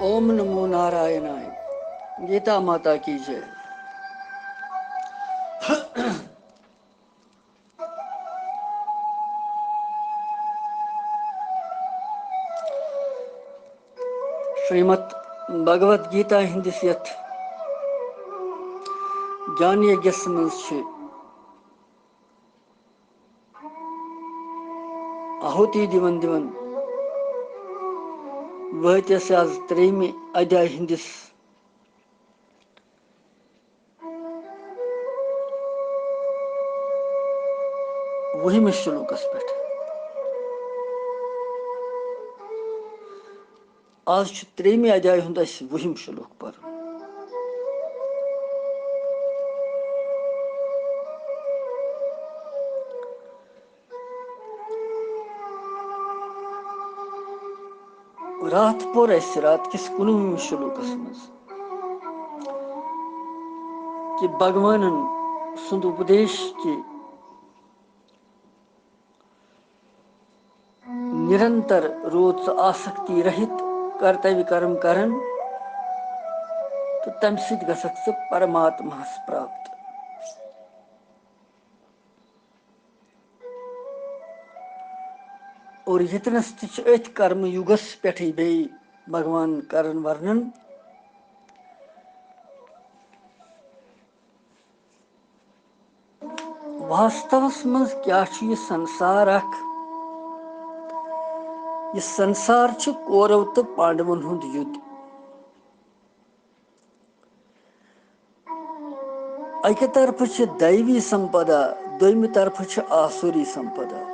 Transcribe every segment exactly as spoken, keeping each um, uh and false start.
اوم نمو نارائنائے۔ گیتا ماتا کی J. Shrimad Bhagavad Gita ہٕنٛدِس یتھ گیان یجس منٛز چھِ آہوتی دِوان دِوان وٲتۍ أسۍ آز ترٛیٚیِمہِ ادھیایہِ ہٕنٛدِس وُہمِس شلوکس پٮ۪ٹھ۔ آز چھُ ترٛیٚیِمہِ ادھیایہِ ہُنٛد اَسہِ وُہِم شلوک پرُن۔ راتھ پوٚر اَسہِ راتہٕ کِس کُنوُہمِس شلوکس منٛز کہِ بھگوانن سُنٛد اُپدیش کہِ نِرنتر روٗد ژٕ آسکتی رہِت کرتویہ کرم کرن، تہٕ تَمہِ سۭتۍ گژھکھ ژٕ پرماتماہس پراپت۔ اور ییٚتنس تہِ چھِ أتھۍ کرمہٕ یُگس پٮ۪ٹھٕے بیٚیہِ بھگوان کرن ورنن۔ واستوس منٛز کیٛاہ چھُ یہِ سنسار اکھ؟ یہِ سنسار چھُ کورو تہٕ پانڈون ہُنٛد یُدھ۔ اکہِ طرفہٕ چھِ دَیوی سمپدا، دوٚیمہِ طرفہٕ چھِ آسُری سمپدا۔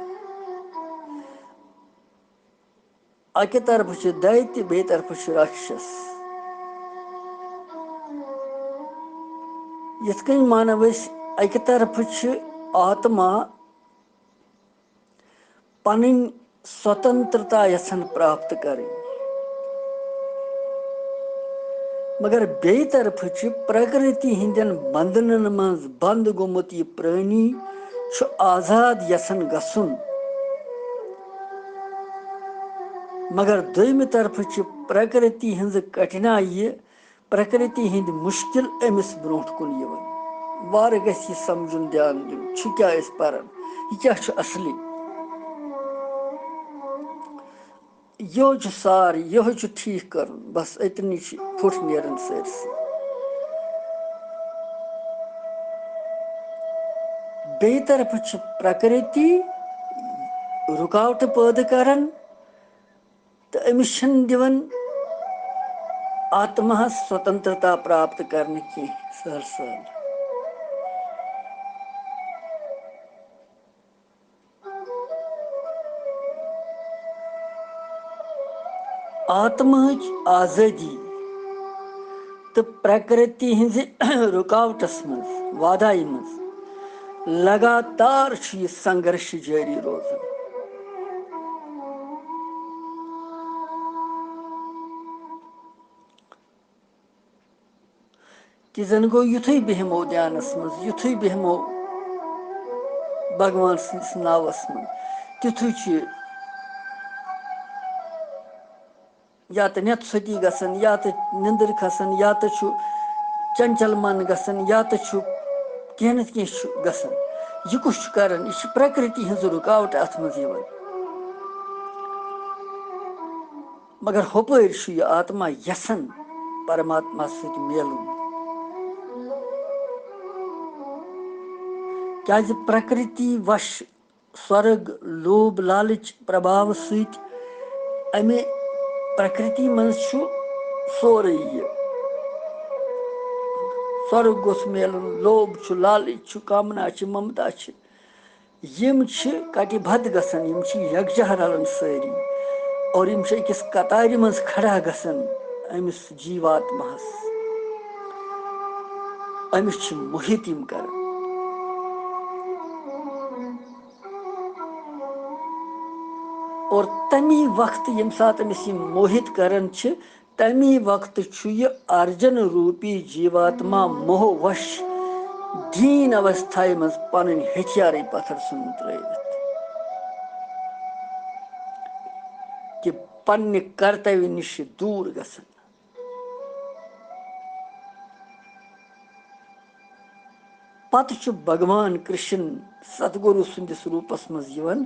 اکہِ طرفہٕ چھِ دَیہِ تہٕ بیٚیہِ طرفہٕ چھِ راکشس۔ یِتھ کٔنۍ مانو أسۍ، اکہِ طرفہٕ چھِ آتما پنٕنۍ سوتنترتا یژھان پراپت کرٕنۍ، مگر بیٚیہِ طرفہٕ چھِ پرکرتی ہٕنٛدٮ۪ن بندنن منٛز بند گوٚمُت یہِ پرٛانی چھُ آزاد یژھان گژھُن۔ مگر دوٚیمہِ طرفہٕ چھِ پرکرتی ہٕنٛزٕ کٹھنایہِ، پرکرتی ہٕنٛدۍ مُشکِل أمِس برونٛٹھ کُن یِوان۔ وارٕ گژھِ یہِ سمجھُن، دیان دیُن، چھُ کیٛاہ أسۍ پران، یہِ کیٛاہ چھُ اصلی۔ یِہوٚے چھُ سار، یِہوٚے چھُ ٹھیٖک کرُن، بس أتنی چھِ پھُٹ نیران سٲرسٕے۔ بیٚیہِ طرفہٕ چھِ پرکرتی رُکاوٹہٕ پٲدٕ کران تہٕ أمِس چھِنہٕ دِوان آتماہس سوتنترتا پراپت کرنہٕ کینٛہہ سہل سہل۔ آتماہٕچ آزٲدی تہٕ پرکرتی ہٕنٛزِ رُکاوٹس منٛز، وادایہِ منٛز لگاتار چھُ یہِ سنگرش جٲری روزان۔ کہِ زن گوٚو یُتھُے بیٚہمو دھیانس منٛز، یُتھُے بیٚہمو بھگوان سٕنٛدِس ناوس منٛز، تیُتھُے چھُ یا تہٕ نٮ۪تہٕ سۄتی گژھان، یا تہٕ نِندٕر کھسان، یا تہٕ چھُ چنچل من گژھان، یا تہٕ چھُ کینٛہہ نتہٕ کینٛہہ چھُ گژھان۔ یہِ کُس چھُ کران؟ یہِ چھِ پرکرتی ہٕنٛز رُکاوٹ اتھ منٛز یِوان۔ مگر ہُپٲرۍ چھُ یہِ آتما یژھان پرماتما سۭتۍ میلُن۔ کیازِ پرکرتی وش سۄرگ، لوب، لالچ پرباو سۭتۍ، امہِ پرکرتی منٛز چھُ سورُے یہِ۔ سۄرگ گوٚژھ میلُن، لوب چھُ، لالچ چھُ، کامنا چھِ، ممتا چھِ۔ یِم چھِ کٹہِ بد گژھان، یِم چھِ یکجاہ رلان سٲری، اور یِم چھِ أکِس قطارِ منٛز کھڑا گژھان أمِس جیٖواتماہس۔ أمِس چھِ موہِت یِم کران۔ اور تمی وقتہٕ ییٚمہِ ساتہٕ أمِس یِم موہِت کران چھِ، تمی وقتہٕ چھُ یہِ ارجن روٗپی جیٖواتما موہ وش دیٖن اوستھایہِ منٛز پنٕنۍ ہتھیارٕے پتھر ژھُنمُت ترٲوِتھ، کہِ پننہِ کرتویہ نِش چھِ دوٗر گژھان۔ پتہٕ چھُ بھگوان کرشن ستگُرو سٕنٛدِس روٗپس منٛز یِوان،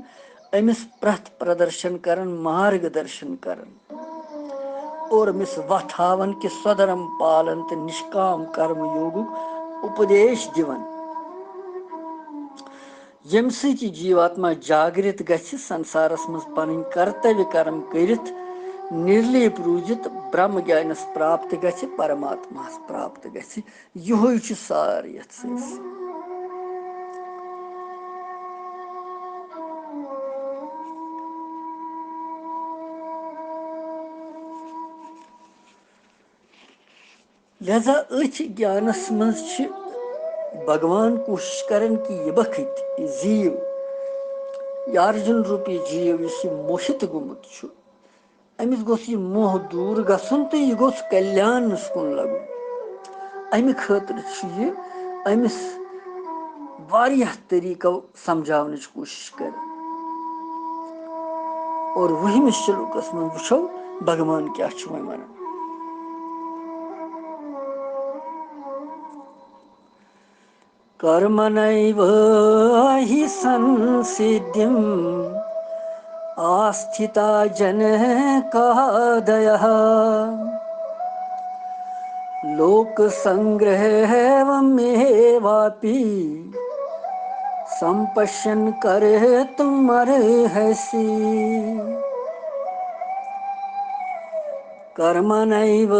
أمِس پرٛتھ پردرشن کران، مارگ درشن کران اور أمِس وتھ ہاوان کہِ سودھرم پالن تہٕ نشکام کرم یوگُک اُپدیش دِوان، ییٚمہِ سۭتۍ یہِ جیٖواتما جاگرت گژھِ، سنسارس منٛز پنٕنۍ کرتویہ کرم کٔرِتھ، نرلیپ روٗزِتھ، برہم گیانس پراپت گژھِ، پرماتماہس پراپت گژھِ۔ یِہوٚے چھُ سار یَتھ سۭتۍ سۭتۍ۔ لہذا أتھۍ گیانس منٛز چھِ بھگوان کوٗشِش کران کہِ یہِ بخت، یہِ زیٖو، یہِ ارجُن روٗپی جیٖو، یُس یہِ موہِت گوٚمُت چھُ، أمِس گوٚژھ یہِ موہ دوٗر گژھُن تہٕ یہِ گوٚژھ کلیانس کُن لگُن۔ امہِ خٲطرٕ چھُ یہِ أمِس واریاہ طریٖقو سمجھاونٕچ کوٗشِش کران۔ اور وُہمِس شلوکس منٛز وٕچھو بھگوان کیٛاہ چھُ وۄنۍ ونان۔ कर्मणैव हि संसिद्धिम् आस्थिता जनकादयः। लोकसङ्ग्रहेऽवमेवापि सम्पश्यन् कर्तुमर्हसि। कर्मणैव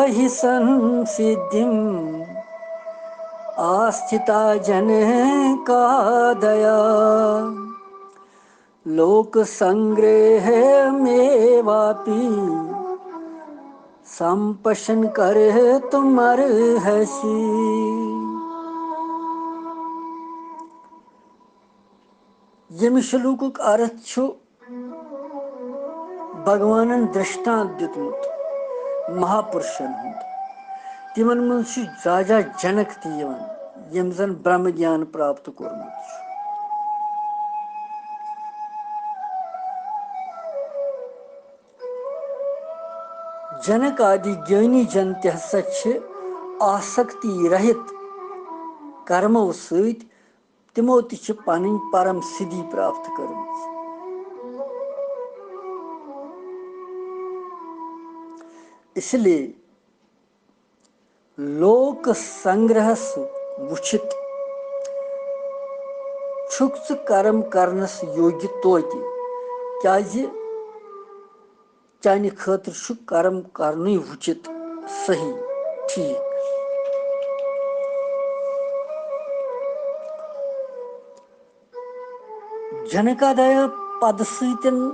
हि संसिद्धिम् आस्थिता जनकादयः। लोकसङ्ग्रहेऽवमेवापि सम्पश्यन् कर्तुमर्हसि। ییٚمہِ شلوکُک ارتھ چھُ بھگوانن درشٹانت دیُتمُت مہاپُرشن ہُنٛد۔ تِمن منٛز چھُ راجا جنک تہِ یِوان، ییٚمۍ زن برہم گیان پراپت کوٚرمُت چھُ۔ جنک آدی گیانی جن تہِ ہسا چھِ آسکتی رہِت کرمو سۭتۍ، تِمو تہِ چھِ پنٕنۍ پرم سِدھی پراپت کٔرمٕژ۔ اس لیے لوک سنگرہس وُچھِتھ چھُکھ ژٕ کرم کرنس یوگیہ توتہِ، کیازِ چانہِ خٲطرٕ چھُ کرم کرنُے وُچِت، صحیح، ٹھیٖک۔ جنکادیا پدٕ سۭتۍ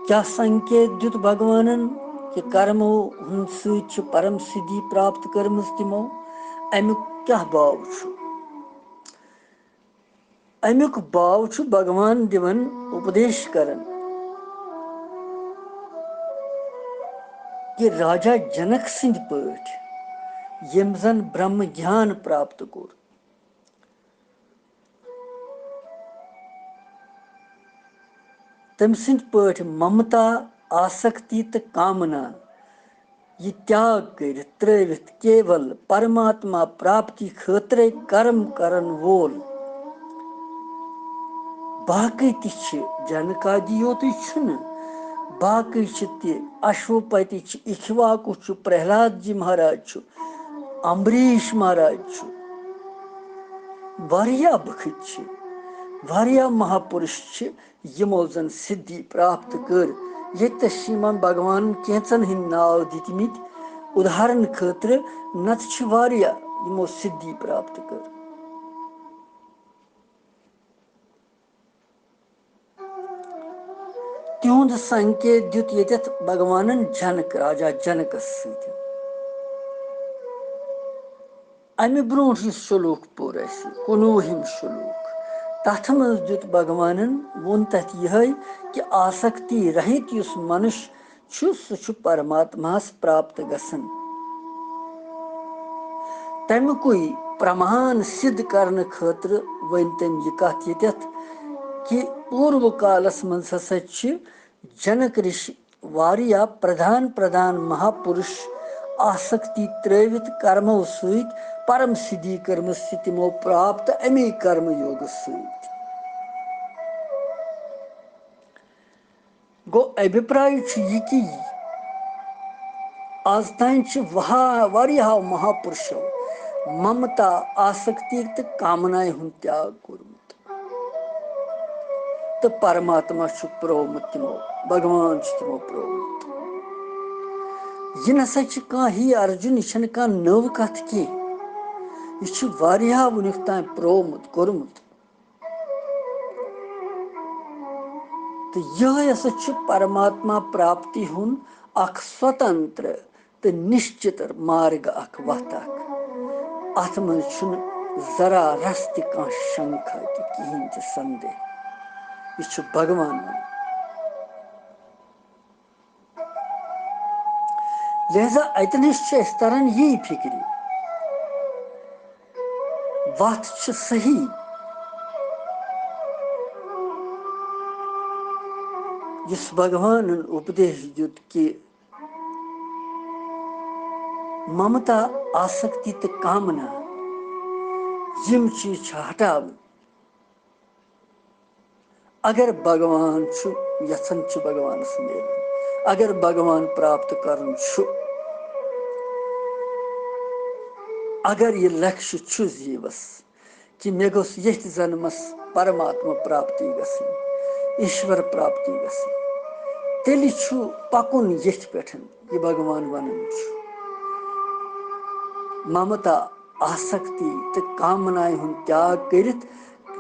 کیٛاہ سنکیت دیُت بھگوانن کہِ کرمو ہُنٛد سۭتۍ چھِ پرم سِدھی پراپت کٔرمٕژ تِمو؟ امیُک کیٛاہ باو چھُ؟ امیُک باو چھُ بھگوان دِوان، اُپدیش کران کہِ راجا جنک سٕنٛدۍ پٲٹھۍ، ییٚمۍ زن برہم گیان پراپت کوٚر، تٔمۍ سٕنٛدۍ پٲٹھۍ ممتا، آسکتی تہٕ کامنا یہِ تیاگ کٔرِتھ ترٲوِتھ کیول پرماتما پراپتی خٲطرے کرم کرن وول۔ باقٕے تہِ چھِ، جنکادی یوتُے چھُنہٕ، باقٕے چھِ تہِ، اشوپتی چھِ، اِکھواکو چھُ، پرہلاد جی مہاراج چھُ، امبریش مہاراج چھُ۔ واریاہ بخت چھِ، واریاہ مہاپُرش چھِ، یِمو زن سِدھی پراپت کٔر۔ ییٚتہِ تہِ چھِ یِمن بھگوانن کینٛژن ہٕنٛدۍ ناو دِتمٕتۍ، اُداہرن خٲطرٕ، نتہٕ چھِ واریاہ یِمو سِدھی پراپت کٔر۔ تِہُنٛد سنکیت دیُت ییٚتٮ۪تھ بھگوانن جنک، راجا جنکس سۭتۍ۔ امہِ برونٛٹھ یُس شلوک پوٚر اسہِ، کُنوُہِم شلوک، تتھ منٛز دیُت بھگوانن، ووٚن تتھ یِہے کہِ آسکتی رہِت یُس منُش چھُ، سُہ چھُ پرماتماہس پراپت گژھان۔ تمیُکُے پرمان سِدھ کرنہٕ خٲطرٕ ؤنۍ تٔمۍ یہِ کتھ ییٚتٮ۪تھ کہِ پوٗروٕ کالس منٛز ہسا چھِ جنک رشی واریاہ پردھان پردھان مہاپُرش آسکتی ترٲوِتھ کرمو سۭتۍ پرم سِدھی کٔرمٕژ چھِ تِمو پراپت اَمے کرم یوگہٕ سۭتۍ۔ گوٚو، ابھیپراے چھُ یہِ کہِ از تام چھِ وہا-، واریاہو مہاپُرشو ممتا، آسکتی تہٕ کامنایہِ ہُنٛد تیاگ کوٚرمُت۔ تہٕ پرماتما چھُ پرٛوومُت تِمو، بھگوان چھُ تِمو پرٛوومُت۔ یہِ نسا چھِ کانٛہہ ہی ارجُن، یہِ چھَنہٕ کانٛہہ نٔو کتھ کینٛہہ۔ یہِ چھُ واریاہ وُنیُک تام پرٛوومُت، کوٚرمُت۔ تہٕ یِہوٚے ہسا چھُ پرماتما پراپتی ہُنٛد اکھ سوتنتر تہٕ نِشچِت مارگ، اکھ وتھ اکھ۔ اتھ منٛز چھُنہٕ ذرا رژھ تہِ کانٛہہ شنکھا تہِ کِہیٖنۍ تہِ سندیہ۔ یہِ چھُ بھگوان ونان۔ لہذا اتہِ نِش چھِ أسۍ تران یی فکرِ، وتھ چھِ صحیح، یُس بھگوانن اُپدیش دیُت کہِ ممتا، آسکتی تہٕ کامنا، یِم چیٖز چھِ ہٹاوٕنۍ۔ اگر بھگوان چھُ یژھان چھُ بھگوانس میلُن، اگر بھگوان پراپت کرُن چھُ، اگر یہِ لکشہِ چھُ جیٖوس، کہِ مےٚ گوٚژھ ییٚتھۍ جنمس پرماتما پراپتی گژھٕنۍ، ایشور پراپتی گژھٕنۍ، تیٚلہِ چھُ پکُن ییٚتھۍ پٮ۪ٹھ، یہِ بھگوان ونان چھُ۔ ممتا، آسکتی تہٕ کامنایہِ ہُنٛد تیاگ کٔرِتھ،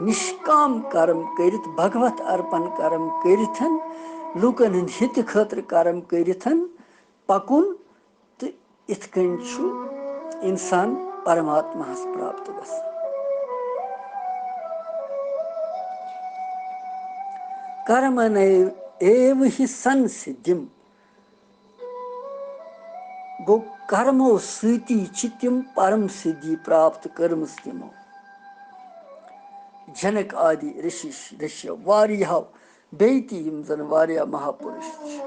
نشکام کرم کٔرِتھ، بھگوت ارپن کرم کٔرِتھ، لوٗکن ہٕنٛدِ ہِتہِ خٲطرٕ کرم کٔرِتھ پکُن، تہٕ اِتھ کٔنۍ چھُ اِنسان پرماتماہس پراپت گژھان۔ کرمنیو ایو ہی سن سدھم۔ گوٚو، کرمو سۭتی چھِ تِم پرم سدھی پراپت کٔرمٕژ تِمو۔ جنک آدی رشی، رشی واریاہو بیٚیہِ تہِ یِم زن واریاہ مہاپُرُش چھِ۔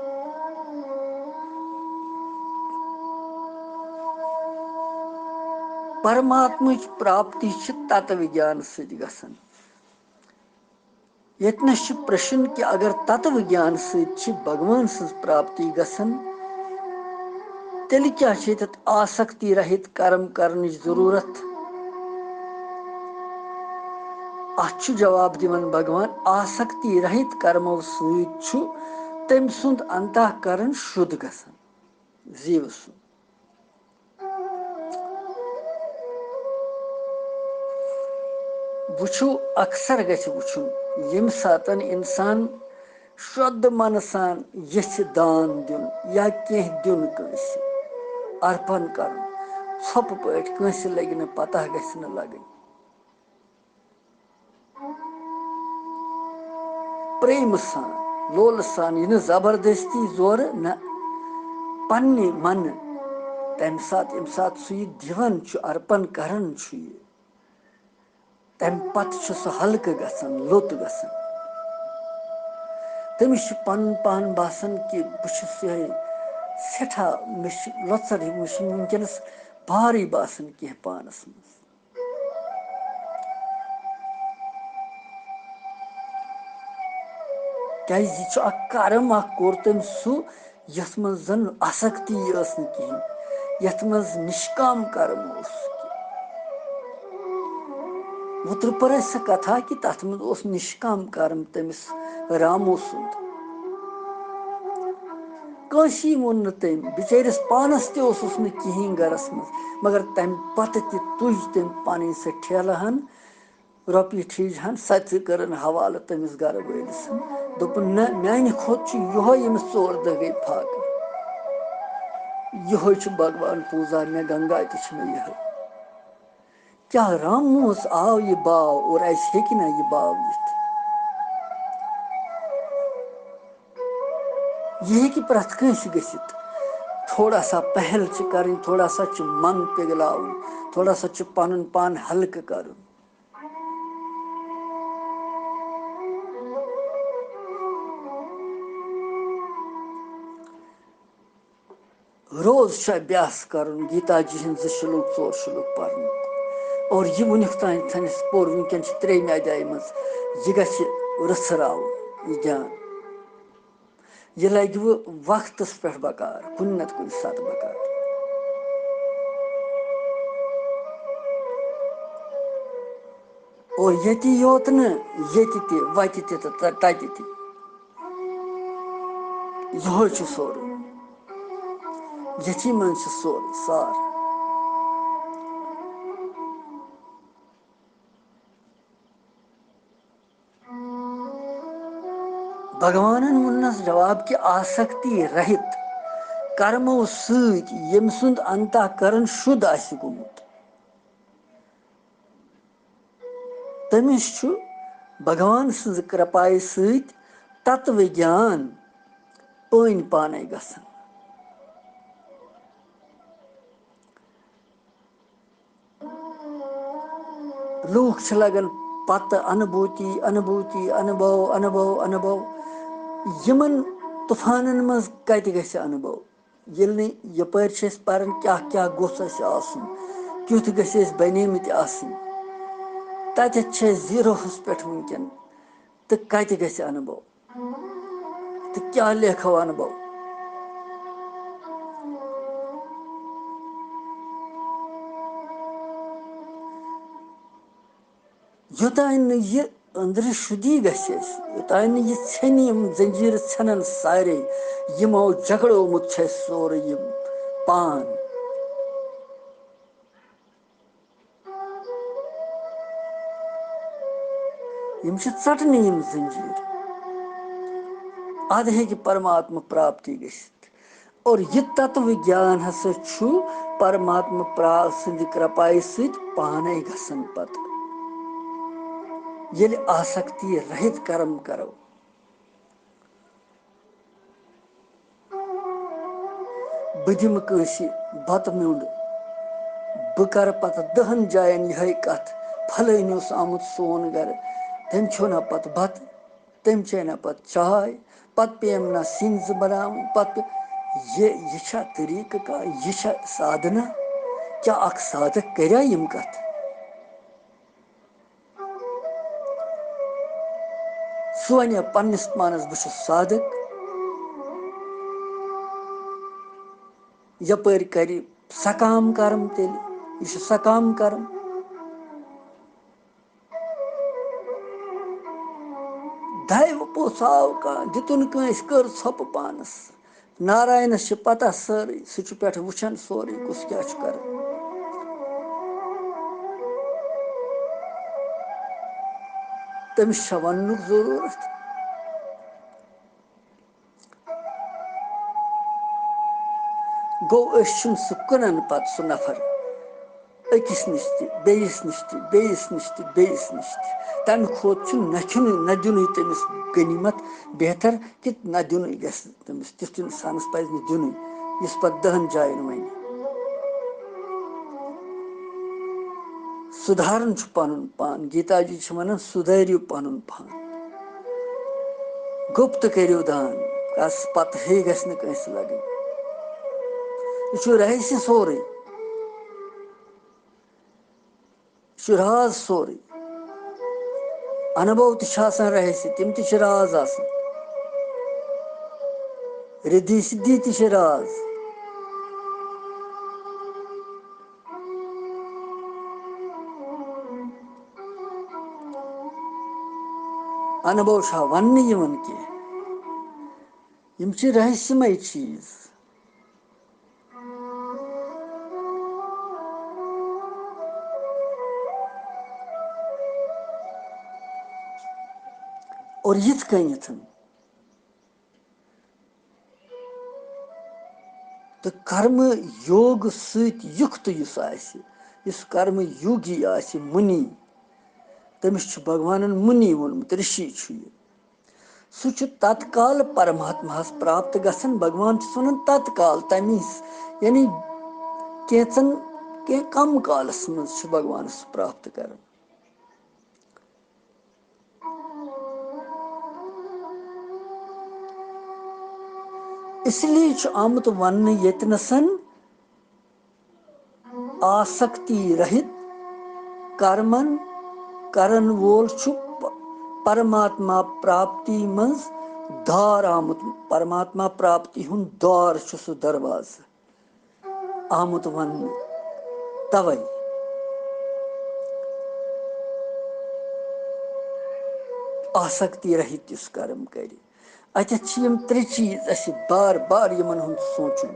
پرماتمٕچ پراپتی چھِ تتو گیان سۭتۍ گژھان۔ ییٚتہِ نَس چھُ پرشن کہِ اگر تتو گیان سۭتۍ چھِ بھگوان سٕنٛز پراپتی گژھان، تیٚلہِ کیٛاہ چھِ ییٚتٮ۪تھ آسکتی رہِت کرم کرنٕچ ضروٗرت؟ اتھ چھُ جواب دِوان بھگوان، آسکتی رہِت کرمو سۭتۍ چھُ تٔمۍ سُنٛد انتہ کرن شُدھ گژھان، زیٖو سُنٛد۔ وٕچھِو، اکثر گژھِ وٕچھُن، ییٚمہِ ساتن انسان شۄدٕ منہٕ سان یژھِ دان دیُن یا کینٛہہ دیُن کٲنٛسہِ، ارپن کرُن، ژھۄپہٕ پٲٹھۍ کٲنٛسہِ لگہِ نہٕ پتہ، گژھِ نہٕ لگٕنۍ۔ پریمہٕ سان، لولہٕ سان، یہِ نہٕ زبردستی زورٕ نہ، پننہِ منہٕ۔ تمہِ ساتہٕ، ییٚمہِ ساتہٕ سُہ یہِ دِوان چھُ، ارپن کران چھُ یہِ، تمہِ پتہٕ چھُ سُہ ہلکہٕ گژھان، لوٚت گژھان۔ تٔمِس چھُ پنُن پان باسان کہِ بہٕ چھُس یِہوٚے سٮ۪ٹھاہ، مےٚ چھُ لۄژر ہیوٗ، مےٚ چھُنہٕ وٕنکیٚنس بارٕے باسان کینٛہہ پانس منٛز۔ کیازِ یہِ چھُ اکھ کرم اکھ کوٚر تٔمۍ سُہ، یتھ منٛز زن آسکتی ٲس نہٕ کِہینۍ، یتھ منٛز نشکام کرم اوس۔ وُترٕ پٔر اَسہِ سۄ کتھا کہِ تتھ منٛز اوس نشکام کرم تٔمِس رامو سُنٛد۔ کٲنٛسی ووٚن نہٕ تٔمۍ، بِچٲرِس پانس تہِ اوسُس نہٕ کِہیٖنۍ گرس منٛز، مگر تمہِ پتہٕ تہِ تُج تٔمۍ پنٕنۍ سۄ ٹھیلہٕ ہن، رۄپیہِ ٹھیٖج ہن، سۄ تہِ کٔرٕن حوالہٕ تٔمِس گرٕ وٲلِس۔ دوٚپُن، نہ، میانہِ کھۄتہٕ چھُ یِہوے ییٚمِس ژور دۄہ گٔے فاقہٕ۔ یِہوے چھُ بھگوان پوٗزا، مےٚ گنگا تہِ چھُ مےٚ یِہوٚے۔ کیٛاہ راموس آو یہِ باو اور اَسہِ ہیٚکہِ نہ یہِ باو یِتھ؟ یہِ ہیٚکہِ پرٛٮ۪تھ کٲنٛسہِ گٔژھِتھ۔ تھوڑا سا پہل چھِ کَرٕنۍ، تھوڑا سا چھُ من پِگلاوُن، تھوڑا سا چھُ پَنُن پان ہلکہٕ کَرُن۔ روز چھُ ابیاس کرُن، گیتا جی ہٕنٛدۍ زٕ شلوک، ژور شلوک پرنُک۔ اور یہِ وُنیُک تام تھٲنِس پوٚر، وٕنکٮ۪ن چھِ ترٛیٚیِمہِ ادایہِ منٛز، یہِ گژھِ رٕژھراوُن، یہِ گیان۔ یہِ لگہِ وۄنۍ وقتس پٮ۪ٹھ بکار، کُنہِ نتہٕ کُنہِ ساتہٕ بکار۔ اور ییٚتی یوت نہٕ، ییٚتہِ تہِ، وَتہِ تہِ تہٕ تَ-، تَتہِ تہِ۔ یِہوٚے چھُ سورُے۔ ییٚتھی منٛز چھُ سورُے سار۔ بھگوانن ووٚننس جواب کہِ آسکتی رہِت کرمو سۭتۍ ییٚمۍ سُنٛد انتہ کرن شُد آسہِ گوٚمُت، تٔمِس چھُ بھگوان سٕنٛزِ کرپایہِ سۭتۍ تتوٕ گیان پٲنۍ پانے گژھان۔ لوٗکھ چھِ لگان پتہٕ انوٗبھوٗتی، انوٗبھوٗتی، انوٗبھو، انوٗبھو، انوٗبھو۔ یِمن طوفانن منٛز کتہِ گژھِ انوٗبھو؟ ییٚلہِ نہٕ یپٲرۍ چھِ أسۍ پران کیٛاہ کیٛاہ گوٚژھ اَسہِ آسُن، کیُتھ گژھِ أسۍ بنیمٕتۍ آسٕنۍ، تتٮ۪تھ چھِ أسۍ زیٖروہس پٮ۪ٹھ وٕنکٮ۪ن، تہٕ کتہِ گژھِ انوٗبھو؟ تہٕ کیٛاہ لیکھو انوٗبھو؟ یوٚتانۍ نہٕ یہِ أنٛدرٕ شُدی گژھِ اَسہِ، یوٚتانۍ نہٕ یہِ ژھیٚنہِ، یِم زنجیٖرٕ ژھٮ۪نن سارے، یِمو جکڑومُت چھُ اَسہِ سورُے یہِ پان۔ یِم چھِ ژٹنہِ یِم زنجیٖر۔ اَدٕ ہیٚکہِ پرماتما پراپتی گٔژھِتھ۔ اور یہِ تتوٕ گیان ہسا چھُ پرماتما پرا-، سٕنٛدِ کرپایہِ سۭتۍ پانے گژھان پتہٕ۔ ییٚلہِ آسکتی رہِت کرم کرو۔ بہٕ دِمہٕ کٲنٛسہِ بتہٕ میوٚنٛڈ، بہٕ کرٕ پتہٕ دَہن جاین یِہے کتھ، پھلٲنۍ اوس آمُت سون گرٕ، تٔمۍ کھیوٚو نہ پتہٕ بتہٕ، تٔمۍ چے نہ پتہٕ چاے، پتہٕ پیٚیَم نہ سِنۍ زٕ بناوٕنۍ، پتہٕ پے-، یہِ، یہِ چھا طریٖقہٕ کار؟ یہِ چھا سادھنا؟ کیٛاہ اکھ سادھک کریا یِم کتھٕ؟ سُہ وَنہِ پننِس پانس، "بہٕ چھُس سادھک"، یپٲرۍ کرِ سکام کرم تیٚلہِ، یہِ چھُ سکام کرم۔ دَیو پوٚژھ آو کانٛہہ، دِتُن کٲنٛسہِ، کٔر ژھۄپہٕ پانس۔ ناراینس چھِ پتہ سٲرٕے، سُہ چھُ پٮ۪ٹھٕ وٕچھان سورُے کُس کیٛاہ چھُ کران۔ تٔمِس چھےٚ وننُک ضروٗرت؟ گوٚو، أسۍ چھِنہٕ سُہ کٕنان پتہٕ سُہ نفر أکِس نِش تہِ، بیٚیِس نِش تہِ، بیٚیِس نِش تہِ، بیٚیِس نِش تہِ۔ تَمہِ کھۄتہٕ چھُ نہ کھیوٚنُے، نہ دیُنُے تٔمِس غنیٖمت بہتر، کہِ نہ دیُنُے گژھِ تٔمِس۔ تیُتھ اِنسانَس پَزِ نہٕ دیُنُے، یُس پَتہٕ دَہَن جایَن وَنہِ۔ سُدھارُن چھُ پَنُن پان۔ گیٖتا جی چھِ وَنان، "سُدھٲرِو پَنُن پان۔" گُپت کٔرِو دان، کَس پَتہٕ ہے گژھِ نہٕ کٲنٛسہِ لَگٕنۍ۔ یہِ چھُ رہسیہ سورُے۔ یہِ چھُ راز سورُے۔ انوبھو تہِ چھِ آسان رہسیہ، تِم تہِ چھِ راز آسان۔ رِدھی سِدھی تہِ چھِ راز۔ انوبھو چھا وننہٕ یِوان کینٛہہ؟ یِم چھِ رہسیہ مے چیٖز۔ اور یِتھ کٔنٮ۪تھ تہٕ کرمہٕ یوگہٕ سۭتۍ یُکت یُس آسہِ، یُس کرمہٕ یوگی آسہِ، مُنی، تٔمِس چھُ بھگوانن مُنی ووٚنمُت، رِشی چھُ یہِ۔ سُہ چھُ تتکال پرماتماہس پراپت گژھان۔ بھگوان چھُس ونان تتکال، تمی س-، یعنی کینٛژن، کینٛہہ کم کالس منٛز چھُ بھگوانس سُہ پراپت کران۔ اس لیے چھُ آمُت وننہٕ ییٚتنَسَن آسکتی رہِت کرمن کرن وول چھُ پ-، پرماتما پراپتی منٛز دار آمُت۔ پرماتما پراپتی ہُنٛد دار چھُ سُہ دروازٕ آمُت وننہٕ۔ توے آسکتی رہِت یُس کرم کرِ۔ اتٮ۪تھ چھِ یِم ترٛےٚ چیٖز اَسہِ بار بار یِمن ہُنٛد سونٛچُن،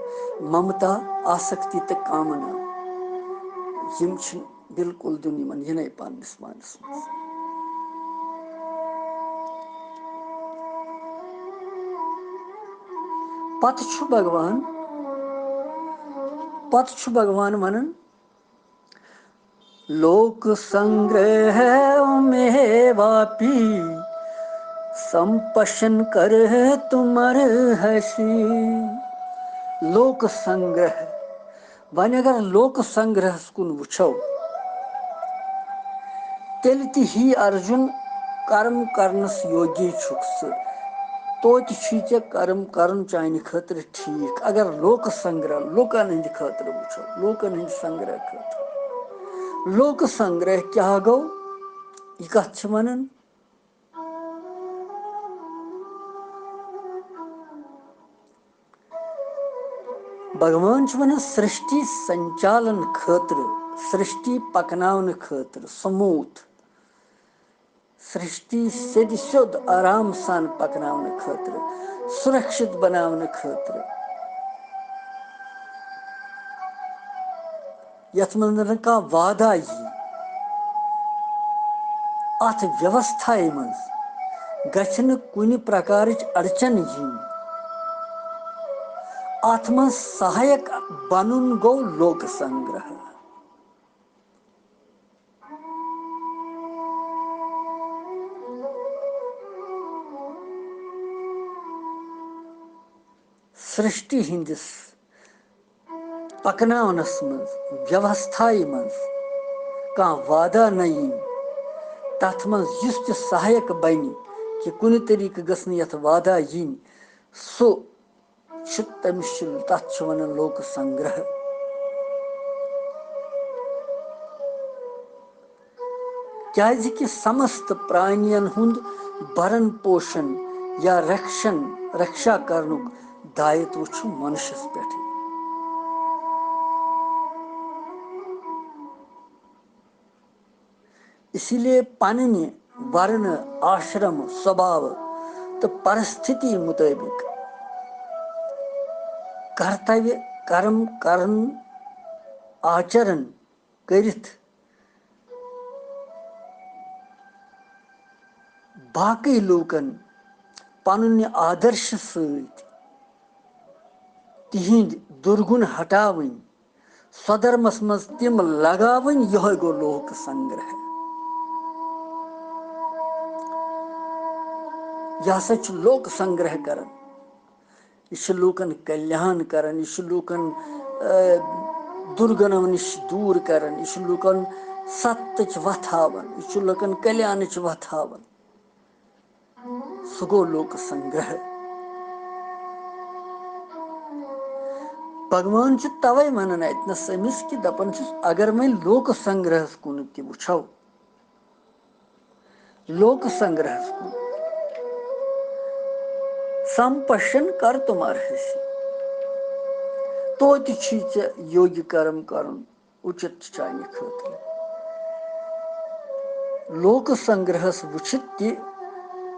ممتا، آسکتی تہٕ کامنا۔ یِم چھِنہٕ بالکل دیُن یِمن یِنَے پننِس پانس منٛز۔ پتہٕ چھُ بھگوان، پتہٕ چھُ بھگوان ونان، لوک سنگرہ میں واپی سمپشن کر تمر ہسی۔ لوک سنگرہ۔ وۄنۍ اگر لوک سنگرہس کُن وٕچھو، تیٚلہِ تہِ ہی ارجُن کرم کرنس یوگی چھُکھ ژٕ۔ توتہِ چھُے ژےٚ کرم کرُن چانہِ خٲطرٕ ٹھیٖک۔ اگر لوک سنگرہ، لوکن ہٕنٛدِ خٲطرٕ وٕچھو، لوکن ہٕنٛدِ سنگرہ خٲطرٕ۔ لوک سنگرہ کیٛاہ گوٚو؟ یہِ کتھ چھِ ونان؟ بھگوان چھُ ونان، سرشٹی سنچالن خٲطرٕ، سرشٹی پکناونہٕ خٲطرٕ، سموٗتھ، سرشٹی سیٚدِ سیوٚد آرام سان پکناونہٕ خٲطرٕ، سُرکشت بناونہٕ خٲطرٕ، یتھ منٛز نہٕ کانٛہہ وادہ یی، اتھ ویوستھایہِ منٛز گژھِ نہٕ کُنہِ پرکارٕچ اڑچن یِنۍ۔ اتھ منٛز سہایک بنُن گوٚو لوک سنگرہ۔ سرشٹی ہٕنٛدِس پکناونس منٛز، ویوستھایہِ منٛز کانٛہہ وادہ نہ یِنۍ، تتھ منٛز یُس تہِ سہایک بنہِ کہِ کُنہِ طریقہٕ گٔژھ نہٕ یتھ وادہ یِنۍ، سُہ چھُ، تٔمِس چھُ، تتھ چھِ ونان لوک سنگرہ۔ کیازِ کہِ سمست پرانین ہُنٛد برن پوشن یا رکشن، رکشا کرنُک دایتو چھُ منشس پٮ۪ٹھٕے۔ اسی لیے پننہِ ورنہٕ، آشرم، سوبھاو تہٕ پرستھتی مطٲبق کرتویہ کرم کرن، آچرن کٔرِتھ باقٕے لوٗکن پننہِ آدرشہٕ سۭتۍ تِہنٛدۍ دُرگُن ہٹاوٕنۍ، سودھرمس منٛز تِم لگاوٕنۍ، یِہوٚے گوٚو لوک سنگرہ۔ یہِ ہسا چھُ لوک سنگرہ کران۔ یہِ چھُ لوٗکن کلیان کران، یہِ چھُ لوٗکن، آ، دُرگُنو نِش دوٗر کران، یہِ چھُ لوٗکن ستٕچ وتھ ہاوان، یہِ چھُ لوٗکن کلیانٕچ وتھ ہاوان۔ سُہ گوٚو لوک سنگرہ۔ بھگوان چھُ توے ونان اتنس أمِس کہِ دپان چھُس، اگر وۄنۍ لوک سنگرہس کُن تہِ وٕچھو، لوک سنگرہس کُن، سمپشن کر تمار ہسی، توتہِ چھُے ژےٚ یوگی کرم کرُن اُچِت چانہِ خٲطرٕ۔ لوک سنگرہس وٕچھِتھ تہِ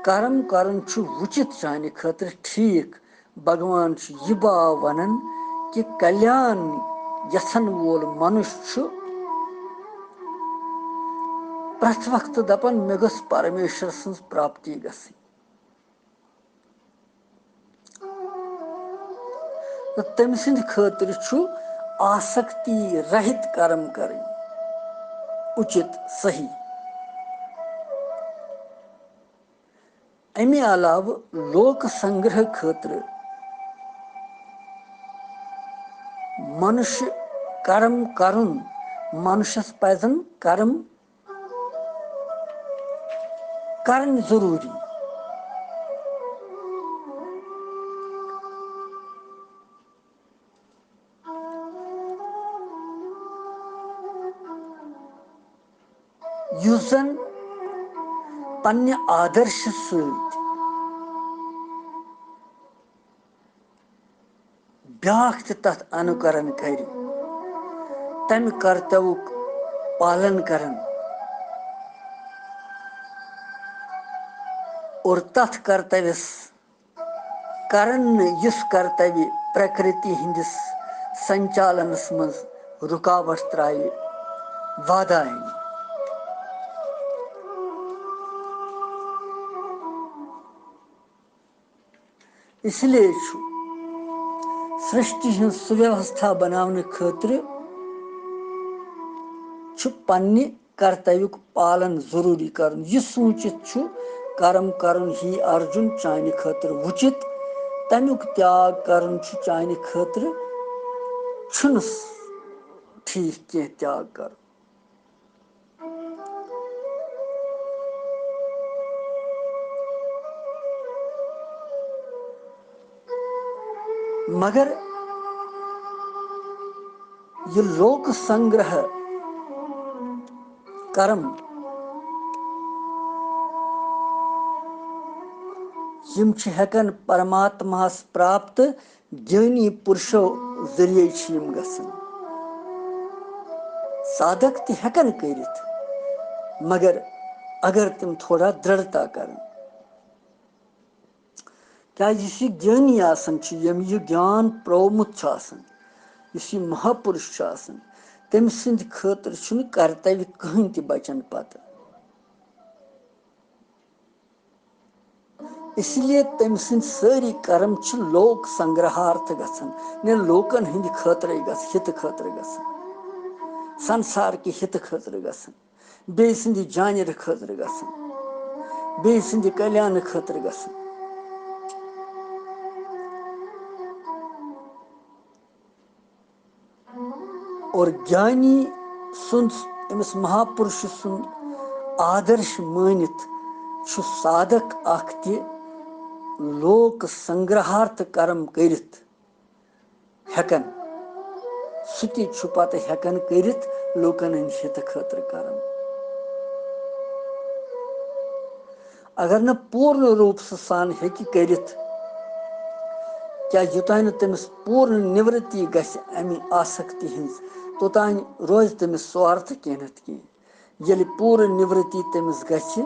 کرم کرُن چھُ وُچِت چانہِ خٲطرٕ ٹھیٖک۔ بھگوان چھُ یہِ باو ونان کہِ کلیان یژھن وول منُش چھُ پرٛٮ۪تھ وقتہٕ دپان، مےٚ گٔژھ پرمیشور سٕنٛز پراپتی گژھٕنۍ۔ تہٕ تٔمۍ سٕنٛدِ خٲطرٕ چھُ آسکتی رہِت کرم کرٕنۍ اُچِت، صحیح۔ اَمہِ علاوٕ لوک سنگرہ خٲطرٕ منُش کرم کرُن، منُشس پزن کرم کرٕنۍ ضروٗری۔ یُس زن پننہِ آدرشہٕ سۭتۍ بیٛاکھ تہِ تتھ انُکرن کرِ، تمہِ کرتوُک پالن کرن اور تتھ کرتوِس کرن نہٕ، یُس کرتوِ پرکرتی ہٕنٛدِس سنچالنس منٛز رُکاوٹ ترٛاوِ، وادہ انہِ۔ اس لیے چھُ سرشٹی ہٕنٛز سُویوستھا بناونہٕ خٲطرٕ چھُ پننہِ کرتویُک پالن ضروٗری کرُن۔ یہِ سوٗنٛچِتھ چھُ کرم کرُن ہی ارجُن چانہِ خٲطرٕ وُچِت، تمیُک تیاگ کرُن چھُ چانہِ خٲطرٕ چھُنہٕ ٹھیٖک کینٛہہ تیاگ کرُن۔ مگر یہِ لوک سنگرہ کرم، یِم چھِ ہٮ۪کان پرماتماہس پراپت گیانی پُرشو ذٔریعے چھِ یِم گژھان۔ سادھک تہِ ہٮ۪کن کٔرِتھ، مگر اگر تِم تھوڑا درڑتا کرن۔ کیازِ یُس یہِ گیانی آسان چھُ، ییٚمۍ یہِ گیان پرٛوومُت چھُ آسان، یُس یہِ مہاپُرُش چھُ آسان، تٔمۍ سٕنٛدِ خٲطرٕ چھُنہٕ کرتویہ کٕہٕنۍ تہِ بچان پتہٕ۔ اس لیے تٔمۍ سٕنٛدۍ سٲری کرم چھِ لوک سنگرہارتھ گژھان، نے لوکن ہٕنٛدِ خٲطرے گژھ-، ہِتہٕ خٲطرٕ گژھان، سنسار کہِ ہِتہٕ خٲطرٕ گژھان۔ بیٚیہِ سٕنٛدِ جانِرٕ خٲطرٕ گژھن، بیٚیہِ سٕنٛدِ کلیانہٕ خٲطرٕ گژھن۔ اور گیانی سُنٛد، أمِس مہاپُرشہٕ سُنٛد آدرش مٲنِتھ چھُ سادھک اکھ تہِ لوک سنگرہارتھ کرم کٔرِتھ ہٮ۪کان، سُہ تہِ چھُ پتہٕ ہٮ۪کان کٔرِتھ لوٗکن ہٕنٛدِ ہِتہٕ خٲطرٕ کران۔ اگر نہٕ پوٗرٕ روٗپ سُہ سان ہیٚکہِ کٔرِتھ، کیٛازِ یوٚتام نہٕ تٔمِس پوٗرٕ نِورتی گژھِ اَمہِ آسکتی ہٕنٛز، توٚتام روزِ تٔمِس سُہ ارتھ کینٛہہ نتہٕ کینٛہہ۔ ییٚلہِ پوٗرٕ نِورتی تٔمِس گژھِ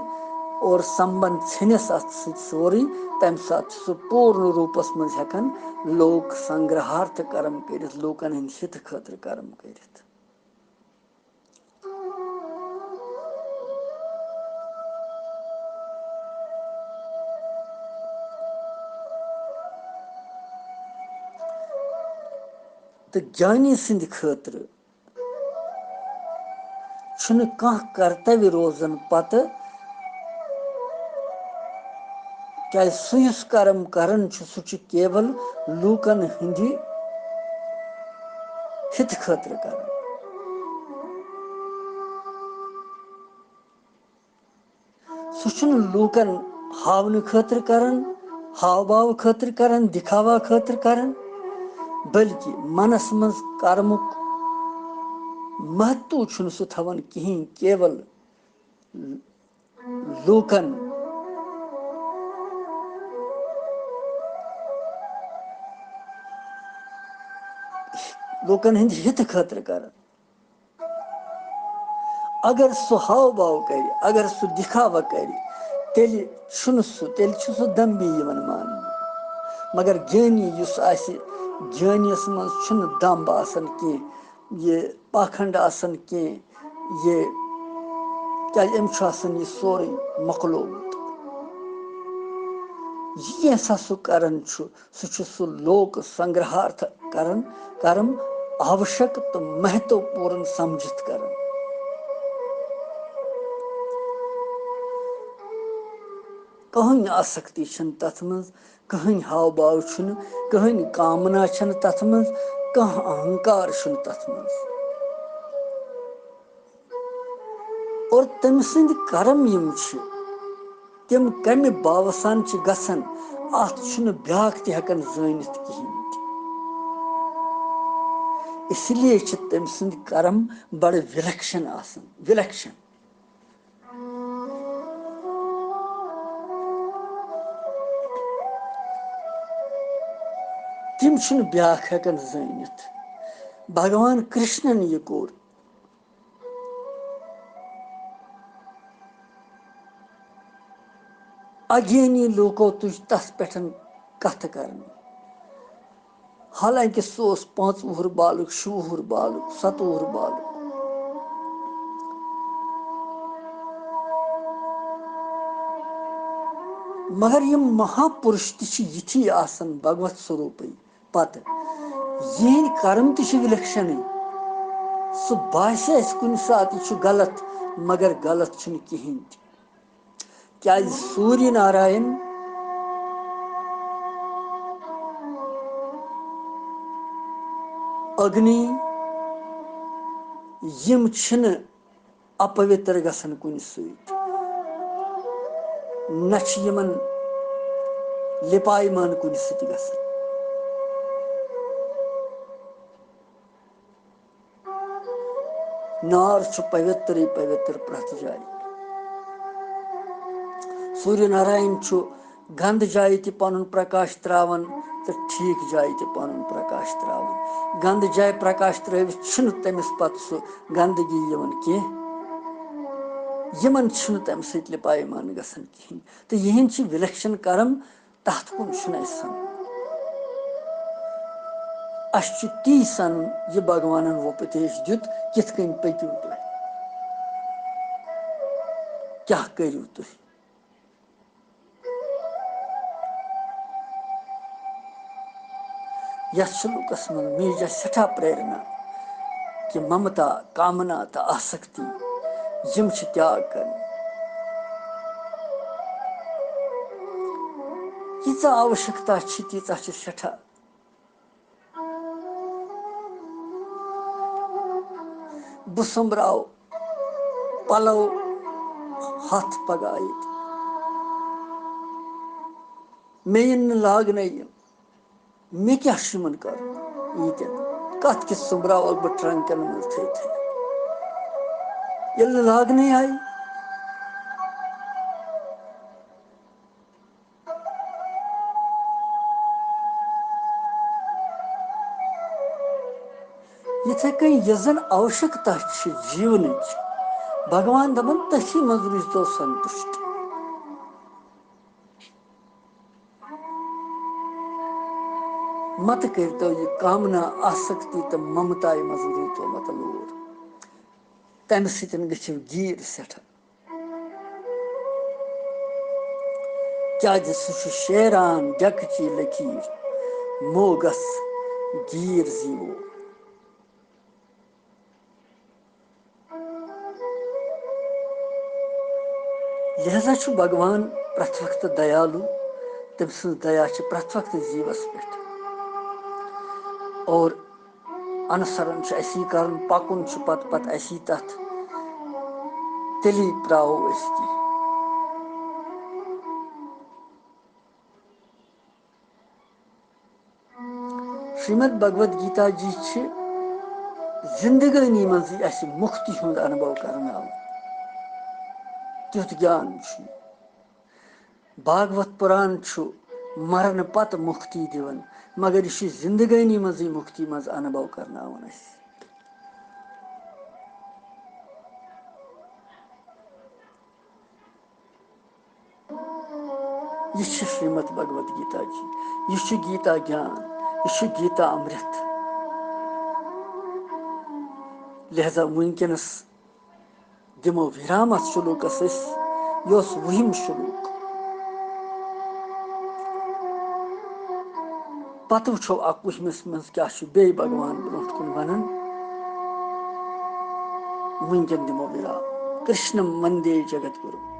اور سمبند ژھیٚنٮ۪س اتھ سۭتۍ سورُے، تمہِ ساتہٕ چھُ سُہ پوٗرٕ روٗپس منٛز ہٮ۪کان لوک سنگرہارتھ کرم کٔرِتھ، لوٗکن ہٕنٛدِ ہِتہٕ خٲطرٕ کرم کٔرِتھ۔ تہٕ گیانی سٕنٛدِ خٲطرٕ چھُنہٕ کانٛہہ کرتویہ روزان پتہٕ، کیازِ سُہ یُس کرم کران چھُ، سُہ چھُ کیول لوٗکن ہٕنٛدِ ہِتہٕ خٲطرٕ کران۔ سُہ چھُنہٕ لوٗکن ہاونہٕ خٲطرٕ کران، ہاو باو خٲطرٕ کران، دِکھاوا خٲطرٕ کران، بلکہِ منس منٛز کرمُک مہتو چھُنہٕ سُہ تھاوان کِہیٖنۍ، کیول لوٗکن، لوٗکن ہٕنٛدِ ہِتہٕ خٲطرٕ کران۔ اگر سُہ ہاو باو کرِ، اگر سُہ دِکھاوا کرِ، تیٚلہِ چھُنہٕ سُہ، تیٚلہِ چھُ سُہ دمبی یِوان ماننہٕ۔ مگر گیانی یُس آسہِ، گیانیَس منٛز چھُنہٕ دمب آسان کینٛہہ، یہِ پاکھنڈ آسان کینٛہہ، یہِ، کیازِ أمۍ چھُ آسان یہِ سورُے مۄکلومُت۔ یہِ کینٛژھا سُہ کران چھُ، سُہ چھُ سُہ لوک سنگرہارتھ کران، کرم آوشک تہٕ مہتو پورن سمجھِتھ کران۔ کٕہٕنۍ آسکتی چھنہٕ تتھ منٛز، کٕہٕنۍ ہاو باو چھُنہٕ، کٕہٕنۍ کامنا چھنہٕ تتھ منٛز، کانٛہہ اہنکار چھُنہٕ تتھ منٛز۔ اور تٔمۍ سٕنٛدۍ کرم یِم چھِ، تِم کمہِ باوٕ سان چھِ گژھان، اتھ چھُنہٕ بیٛاکھ تہِ ہٮ۪کان زٲنِتھ کِہیٖنۍ تہِ۔ اس لیے چھِ تٔمۍ سٕنٛدۍ کرم بڑٕ وِلکشن آسان، وِلکشن۔ چھُنہٕ بیٛاکھ ہٮ۪کان زٲنِتھ۔ بھگوان کرشنن یہِ کوٚر۔ اگینی لوٗکو تُج تَتھ پٮ۪ٹھ کَتھٕ کرنہِ۔ حالانکہ سُہ اوس پانٛژھ وُہُر بالُک، شُہ وُہُر بالُک، سَتہٕ وُہُر بالُک۔ مگر یِم مہاپُرُش تہِ چھِ یِتھی آسان بھگوت سوروٗپٕے۔ پتہٕ یِہِنٛدۍ کرم تہِ چھِ وِلکشنٕے۔ سُہ باسہِ اَسہِ کُنہِ ساتہٕ یہِ چھُ غلط، مگر غلط چھُنہٕ کِہیٖنۍ تہِ۔ کیازِ سوٗریہ ناراین، اگنی، یِم چھِنہٕ اپوِتر گژھان کُنہِ سۭتۍ، نہ چھِ یِمن لِپایمان کُنہِ سۭتۍ گژھان۔ نار چھُ پویترٕے پویتر پرٛٮ۪تھ جایہِ۔ سوٗریہ ناراین چھُ گنٛدٕ جایہِ تہِ پنُن پرکاش تراوان تہٕ ٹھیٖک جایہِ تہِ پنُن پرکاش تراوان۔ گنٛدٕ جایہِ پرکاش ترٲوِتھ چھُنہٕ تٔمِس پتہٕ سُہ گنٛدگی یِوان کینٛہہ۔ یِمن چھُنہٕ تَمہِ سۭتۍ لِپایمان گژھان کِہیٖنۍ۔ تہٕ یِہِنٛدۍ چھِ وِلکشن کرم، تَتھ کُن چھُنہٕ اَسہِ سَنُن۔ اَسہِ چھُ تی سَنُن، یہِ بھگوانن وۄپدیش دیُت، کِتھ کٔنۍ پٔکِو تُہۍ، کیٛاہ کٔرِو تُہۍ۔ یَتھ سلوٗکس منٛز میج اَسہِ سٮ۪ٹھاہ پریرنا کہِ ممتا، کامنا تہٕ آسکتی یِم چھِ تیاگ کرٕنۍ۔ ییٖژاہ آوشکتا چھِ، تیٖژاہ چھِ سٮ۪ٹھاہ۔ بہٕ سوٚمبراو پلو ہتھ پگاہ ییٚتہِ۔ مےٚ یِن نہٕ لاگنے یِم۔ مےٚ کیٛاہ چھُ یِمن کرُن؟ ییٖتٮ۪ن کتھ کِژھ سوٚمبراوکھ بہٕ ٹرنکن منٛز تھٲے تھٲے؟ ییٚلہِ نہٕ لاگنے آیہِ۔ یِتھے کٔنۍ یۄس زن آوشکتا چھِ جیونٕچ، بھگوان دپان، تٔتھی منٛز روٗزتو سنتُشٹ۔ مت کٔرتو یہِ کامنا، آسکتی تہٕ ممتایہِ منٛز روٗزتو مت لوٗر۔ تمہِ سۭتۍ گٔژھِو گیٖر سٮ۪ٹھاہ۔ کیازِ سُہ چھُ شیران ڈٮ۪کچی لٔکیٖر، موگس گیٖر زیٖوو۔ لہذا چھُ بھگوان پرٛٮ۪تھ وقتہٕ دیالو، تٔمۍ سٕنٛز دیا چھِ پرٛٮ۪تھ وقتہٕ جیٖوس پٮ۪ٹھ۔ اور انسرن چھُ اسی کرُن، پکُن چھُ پتہٕ پتہٕ اسی تتھ، تیٚلی پراوو أسۍ کینٛہہ۔ شریمد بھگوت گیتا جی چھِ زندگٲنی منٛزٕے اَسہِ مُکتی ہُنٛد انبو کرناوان۔ تیُتھ گیان چھُ۔ بھاگوت پُران چھُ مرنہٕ پتہٕ مُکتی دِوان، مگر یہِ چھُ زندگٲنی منٛزٕے مُکتی منٛز انبو کرناوان اَسہِ۔ یہِ چھِ شریمد بھگوت گیتا جی، یہِ چھُ گیتا گیان، یہِ چھُ گیتا امرت۔ لہذا وٕنکیٚنس دِمو وِرام اَتھ شلوکس أسۍ، یہِ اوس وُہِم شلوک۔ پتہٕ وٕچھو اَکوُہمِس منٛز کیٛاہ چھُ بیٚیہِ بھگوان برونٛٹھ کُن وَنان۔ وٕنکیٚن دِمو وِرام۔ کرشنم وندے جگت گُرو۔